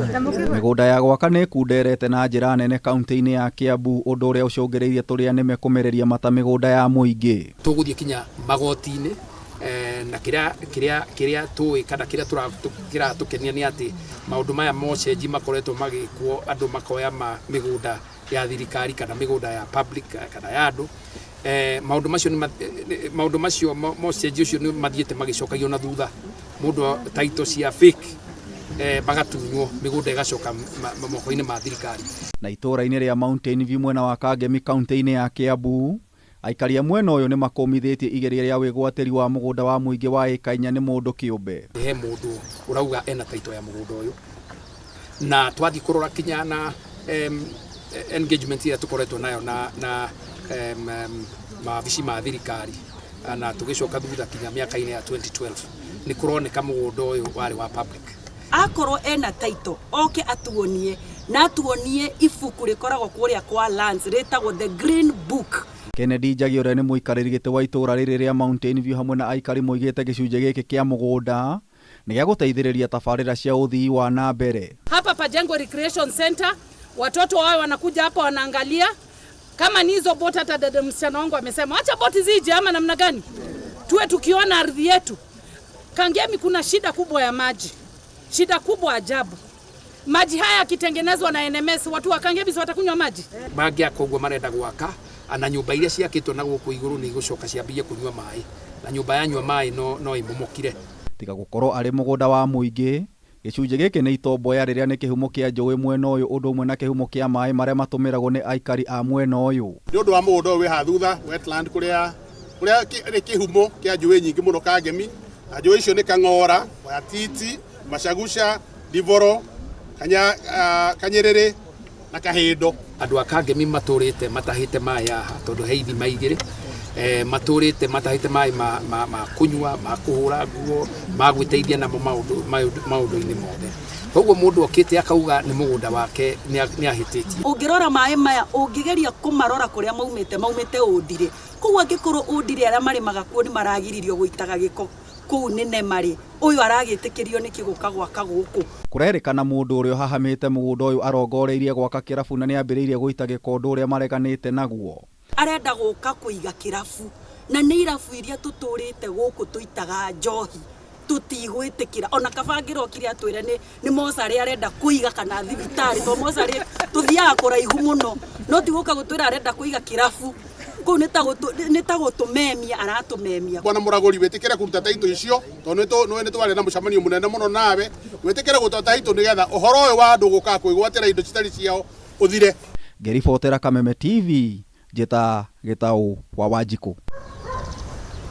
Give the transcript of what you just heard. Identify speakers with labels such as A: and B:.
A: Mĩgũnda ya gwaka nĩ ĩkunderete na njĩra nene kaunti-inĩ ya Kiambu, ũndũ ũrĩa ũcũngĩrĩirie tũrĩa nĩme kũmereria mata mĩgũnda ya mũingĩ.
B: Tũgũthiĩ kinya magoti-inĩ na kĩrĩa kĩrĩa kĩrĩa tũĩ kana kĩrĩa kĩratũkenia nĩ atĩ maũndũ maya mocenji makoretwo magĩkwo, andũ makoya ma mĩgũnda ya thirikari kana mĩgũnda ya public kana ya andũ, maũndũ macio maũndũ macio mocenji ũcio nĩ mathiĩte magĩcokagio na thutha, mũndũ title cia fake magatunywo, mĩgũnda ĩgacoka moko-inĩ ma thirikari.
A: Na itũũra-inĩ rĩa Mountain View mwena wa Kangemi kaunti-inĩ ya Kiambu, aikari a mwena ũyũ nĩ makũmithĩtie igeria rĩa wĩgwatĩri wa mũgũnda wa mũingĩ wa ĩka 4 nĩ mũndũ kĩũmbe.
B: He mũndũ ũrauga ena title ya mũgũnda ũyũ, na twathiĩ kũrora kinya na engagement ĩrĩa tũkoretwo nayo na mawabici ma thirikari, na tũgĩcoka thutha kinya mĩaka-inĩ ya 2012, nĩ kũroneka mũgũnda ũyũ warĩ wa public.
C: Akorwo ena title oke atuonie, na atuonie ibuku rĩkoragwo kũrĩa kwa lands rĩtagwo the green book.
A: Kennedy Njagi ũrĩa nĩ mũikarĩri gĩtĩ wa itũũra rĩrĩ rĩa Mountain View hamwe na aikari moigĩte gĩcunjĩ gĩkĩ kĩa mũgũnda nĩ gĩa gũteithĩrĩria tabarĩra cia ũthii wa na mbere.
D: Hapa pajengwe recreation center, watoto wao wanakuja hapa wanaangalia kama ni hizo boti. Hata dada msichana wangu amesema acha boti zije ama namna gani, tuwe tukiona ardhi yetu. Kangemi kuna shida kubwa ya maji, shida kubwa ajabu. Maji haya yakitengenezwa na NMS, watu wa Kangemi si watakunywa maji?
B: Mangĩaka ũguo marenda gwaka, na nyũmba iria ciakĩtwo na gũkũ igũrũ nĩ igũcoka ciambie kũnyua maĩ, na nyũmba yanyua maĩ no ĩmomokire.
A: Tiga gũkorwo arĩ mũgũnda wa mũingĩ, gĩcunjĩ gĩkĩ nĩ itomboya rĩrĩa nĩ kĩhumo kĩa njũĩ mwena ũyũ, ũndũ ũmwe na kĩhumo kĩa maĩ marĩa matũmĩragwo nĩ aikari a mwena ũyũ.
E: Nĩ ũndũ wa mũgũnda ũyũ wĩ haha thutha wetland, kũrĩa kũrĩa nĩ kĩhumo kĩa njũĩ nyingĩ mũno Kangemi, na njũĩ icio nĩ Kang'ora, Watiti, Macaguca, Ndiboro, Kanyĩrĩrĩ na Kahĩndo.
B: Andũ a Kangemi matũrĩte matahĩte maĩ haha tondũ he ithima igĩrĩ, matũrĩte matahĩte maĩ ma kũnyua, ma kũhũra nguo, ma gwĩteithia namo maũndũ-inĩ mothe. Koguo mũndũ okĩte akauga nĩ mũgũnda wake nĩ ahĩtĩtie.
C: Ũngĩrora maĩ maya, ũngĩgeria kũmarora kũrĩa maumĩte, maumĩte Ũndirĩ. Koguo angĩkorwo Ũndirĩ arĩa marĩmaga kuo nĩ maragiririo gũitaga gĩko kũu nĩ Nemarĩ, ũyũ aragĩtĩkĩrio nĩkĩ gũka gwaka gũkũ?
A: Kũrerĩkana mũndũ ũrĩa ũhahamĩte mũgũnda ũyũ arongoreirie gwaka kĩrabu na nĩambĩrĩirie gũita gĩko ũndũ ũrĩa mareganĩte naguo.
C: Arenda gũka kũiga kĩrabu, na nĩ irabu iria tũtũrĩte gũkũ tũitaga njohi, tũtigwĩtĩkĩra. Ona kaba angĩrokire atwĩre nĩ mocarĩ arenda kũiga kana thibitarĩ, tondũ mocarĩ tũthiaga kũraihu mũno, no ti gũka gũtwĩra arenda kũiga kĩrabu kũu nĩ ta gũtũmemia aratũmemia.
E: Bwana Mũragũri, wĩtĩkĩre kũruta taitũ icio, tondũ nĩ twarĩ na mũcemanio mũnene mũno nawe, wĩtĩkĩre gũtua taitũ nĩgetha ũhoro ũyũ wa andũ gũka kwĩgwatĩra indo citarĩ ciao ũthire.
A: Ngĩribotera Kameme TV, njĩta Gĩtaũ wa Wanjikũ.